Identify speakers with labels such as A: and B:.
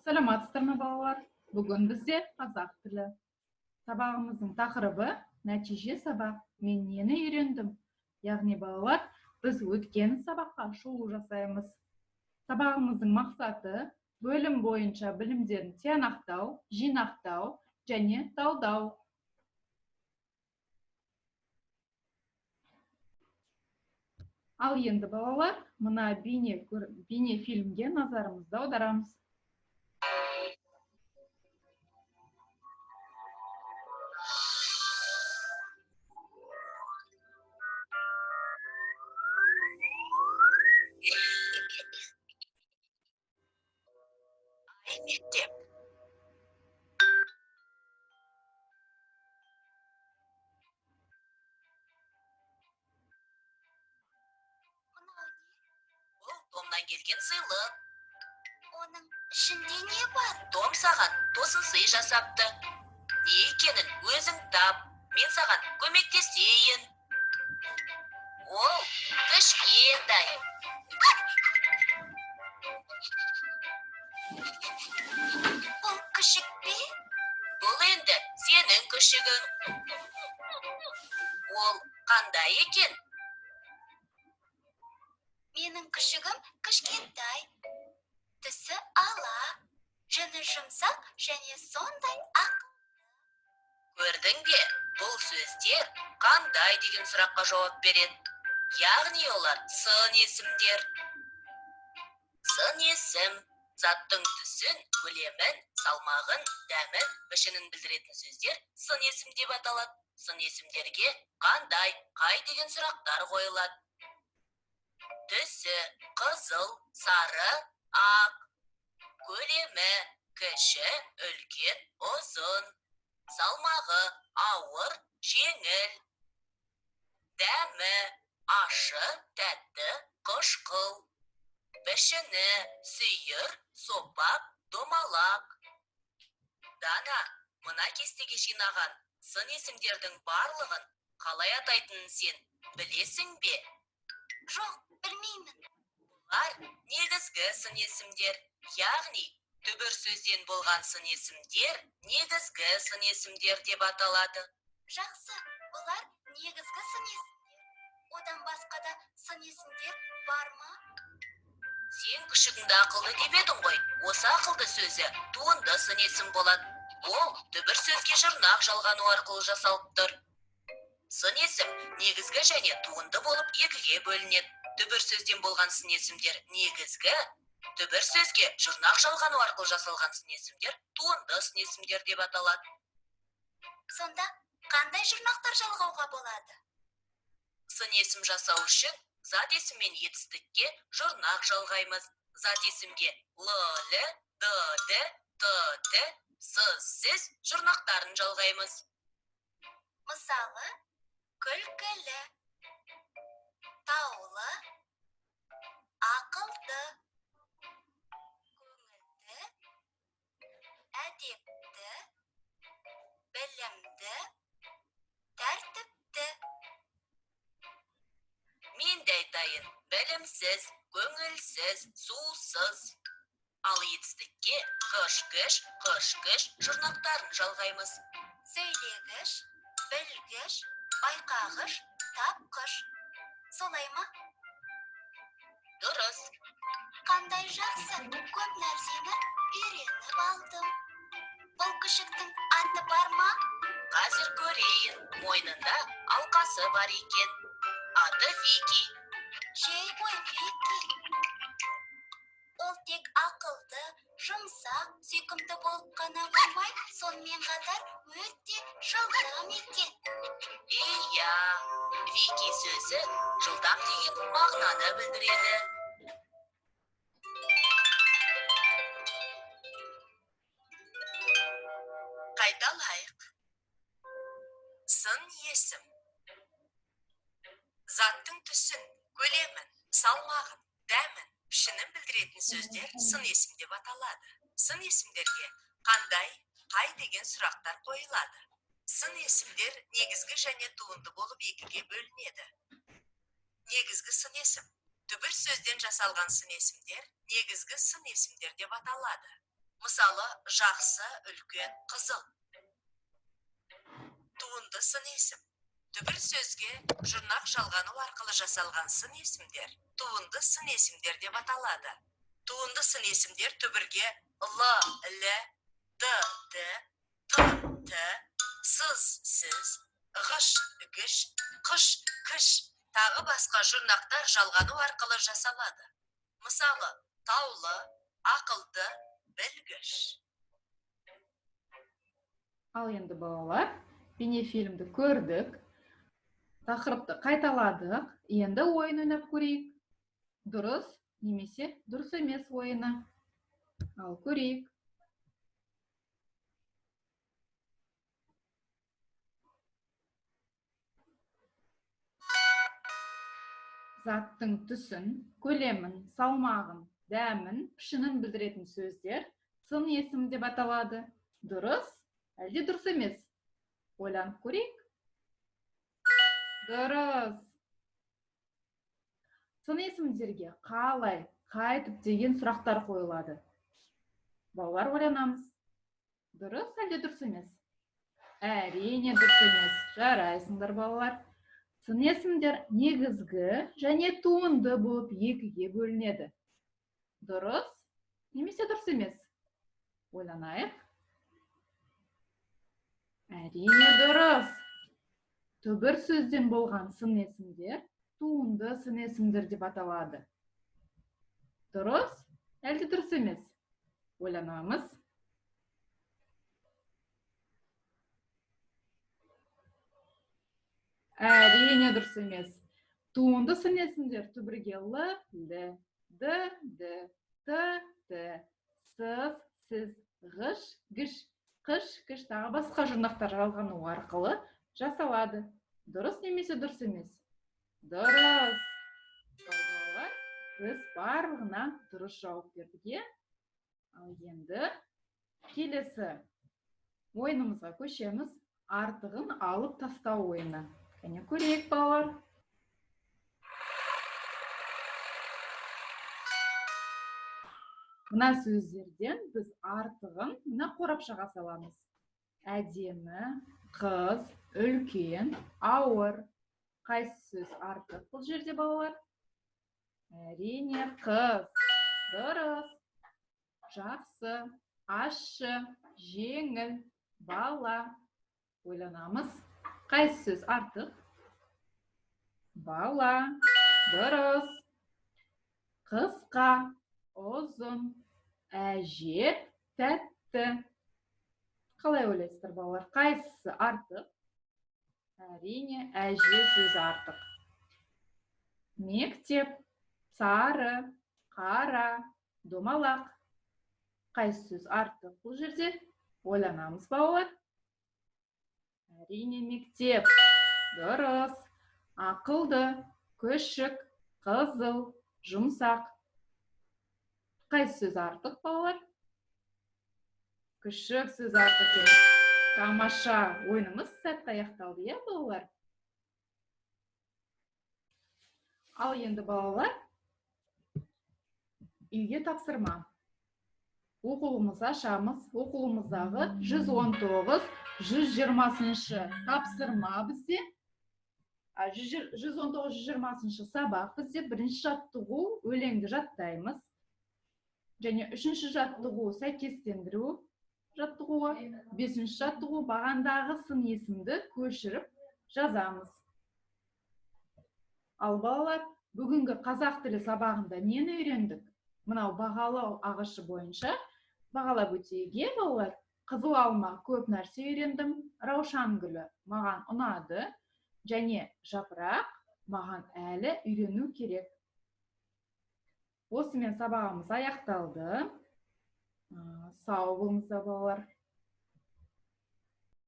A: Саламатсыздар ма, балалар? Бүгін бізде қазақ тілі. Сабағымыздың тақырыбы нәтиже сабақ. Мен нені үйрендім? Яғни, балалар, біз өткен сабаққа шолу жасаймыз. Сабағымыздың мақсаты бөлім бойынша білімдерін тиянақтау, жинақтау және талдау. Ал енді, балалар, мына бейне фильмге назарымызды аударамыз.
B: Ай, мектеп.
C: Мынау не?
B: Бұл Томнан келген сыйлық.
C: Оның ішінде не бар?
B: Том саған тосын сый жасапты. Не екенін өзің тап. Мен саған көмектесейін. Ол кішкентай.
C: Бұл күшік пе?
B: Бұл енді сенің күшігің. Ол қандай екен?
C: Менің күшігім кішкентай. Түсі ала, жүні жұмсақ және сондай ақ.
B: Көрдің бе, бұл сөздер қандай деген сұраққа жауап береді. Яғни олар сын есімдер. Сын есім заттың түсін, көлемін, салмағын, дәмін, пішінін білдіретін сөздер сын есім деп аталады. Сын есімдерге қандай, қай деген сұрақтар қойылады. Түсі қызыл, сары, ақ. Көлемі кіші, үлкен, ұзын. Салмағы ауыр, жеңіл. Дәмі ащы, тәтті, қышқыл. Пішіні сүйір, сопақ, домалақ. Дана, мына кестеге жинаған сын есімдердің барлығын қалай атайтынын сен білесің бе?
C: Жоқ, білмеймін.
B: Бұлар негізгі сын есімдер, яғни түбір сөзден болған сын есімдер негізгі сын есімдер деп аталады.
C: Жақсы, бұлар негізгі сын есімдер. Одан басқа да сын есімдер бар ма?
B: Сен күшігіңді ақылды деп едің ғой. Осы ақылды сөзі туынды сын есім болады. Ол түбір сөзге жұрнақ жалғану арқылы жасалып тұр. Сын есім негізгі және туынды болып екіге бөлінеді. Түбір сөзден болған сын есімдер негізгі, түбір сөзге жұрнақ жалғану арқылы жасалған сын есімдер туынды сын есімдер деп аталады.
C: Сонда қандай жұрнақтар жалғауға болады?
B: Сын есім жасау үшін зат есім мен етістікке жұрнақ жалғаймыз. Зат есімге л, л, д, д, т, т, с, сіз жұрнақтарын жалғаймыз.
C: Мысалы, күлкілі, таулы, ақылды, көңілді, әдепті, білімді, тәртіпті.
B: Мен де айтайын: білімсіз, көңілсіз, сусыз. Ал етістікке ғыш, гіш, қыш, кіш жұрнақтарын жалғаймыз.
C: Сөйлегіш, білгіш, байқағыш, тапқыш. Солай ма?
B: Дұрыс.
C: Қандай жақсы, көп нәрсені үйреніп алдым. Бұл күшіктің аты бар ма?
B: Қазір көрейін. Мойнында алқасы бар екен. Аты Вики.
C: Жей ғой, Вики. Ол тек ақылды, жұмсақ, сүйкімді болып қана қоймай, сонымен қатар өте жылдам екен.
B: Иә, Вики сөзі жылдам деген мағынаны білдіреді.
D: Қайталайық. Сын есім. Заттың түсін, көлемін, салмағын, дәмін, пішінін білдіретін сөздер сын есім деп аталады. Сын есімдерге қандай, қай деген сұрақтар қойылады. Сын есімдер негізгі және туынды болып екіге бөлінеді. Негізгі сын есім. Түбір сөзден жасалған сын есімдер негізгі сын есімдер деп аталады. Мысалы, жақсы, үлкен, қызыл. Туынды сын есім. Түбір сөзге жұрнақ жалғану арқылы жасалған сын есімдер туынды сын есімдер деп аталады. Туынды сын есімдер түбірге л, л, д, д, т, т, сыз, сіз, ғыш, гіш, қыш, кіш, тағы басқа жұрнақтар жалғану арқылы жасалады. Мысалы, таулы, ақылды, білгіш.
A: Ал енді, балалар, бейнефильмді көрдік, тақырыпты қайталадық. Енді ойын ойнап көрейік. Дұрыс немесе дұрыс емес ойыны. Ал көрейік. Заттың түсін, көлемін, салмағын, дәмін, пішінін білдіретін сөздер сын есім деп аталады. Дұрыс әлде дұрыс емес? Ойланып көрейік. Дұрыс. Сын есімдерге қалай, қайтып деген сұрақтар қойылады. Балалар, ойланамыз. Дұрыс әлде дұрыс емес? Әрине, дұрыс емес. Жарайсыңдар, балалар. Сын есімдер негізгі және туынды болып екіге бөлінеді. Дұрыс немесе дұрыс емес? Ойланайық. Әрине, дұрыс. Түбір сөзден болған сын есімдер туынды сын есімдер деп аталады. Дұрыс әлде дұрыс емес? Ойланамыз. Әрине, дұрыс емес. Туынды сын есімдер түбірге л, л, д, д, т, т, с, сіз, ғыш, гіш, қыш, кіш, тағы басқа жұрнақтар жалғану арқылы жасалады. Дұрыс немесе дұрыс емес? Дұрыс. Балалар, біз барлығына дұрыс жауап бердік, иә? Ал енді келесі ойынымызға көшеміз. Артығын алып тастау ойыны. Кәне көрейік, балалар. Мына сөздерден біз артығын мына қорапшаға саламыз. Әдемі, қыз, үлкен, ауыр. Қайсы сөз артық бұл жерде, балалар? Әрине, қыз. Дұрыс. Жақсы, ащы, жеңіл, бала. Ойланамыз. Қайсы сөз артық? Бала. Дұрыс. Қысқа, ұзын, әже, тәтті. Қалай ойлайсыздар, балалар? Қайсысы артық? Әрине, әже сөзі артық. Мектеп, сары, қара, домалақ. Қайсы сөз артық бұл жерде? Ойланамыз, балалар. Әрине, мектеп. Дұрыс. Ақылды, күшік, қызыл, жұмсақ. Қайсы сөз артық, балалар? Күшік сөзі артық екен. Тамаша, ойынымыз сәтті аяқталды, иә, балалар? Ал енді, балалар, үйге тапсырма. Оқулығымызды ашамыз. Оқулығымыздағы 119, 120 тапсырма бізде. 119, 120 сабақ бізде. Бірінші жаттығу өлеңді жаттаймыз. Және үшінші жаттығу сәйкестендіру жаттығуы, бесінші жаттығу бағандағы сын есімді көшіріп жазамыз. Ал балалар, бүгінгі қазақ тілі сабағында нені үйрендік? Мынау бағалау ағашы бойынша бағалап өтейік, иә, балалар? Қызыл алма көп нәрсе үйрендім, раушан гүлі маған ұнады, және жапырақ маған әлі үйрену керек. Осымен сабағымыз аяқталды. Сау болыңыздар, балалар.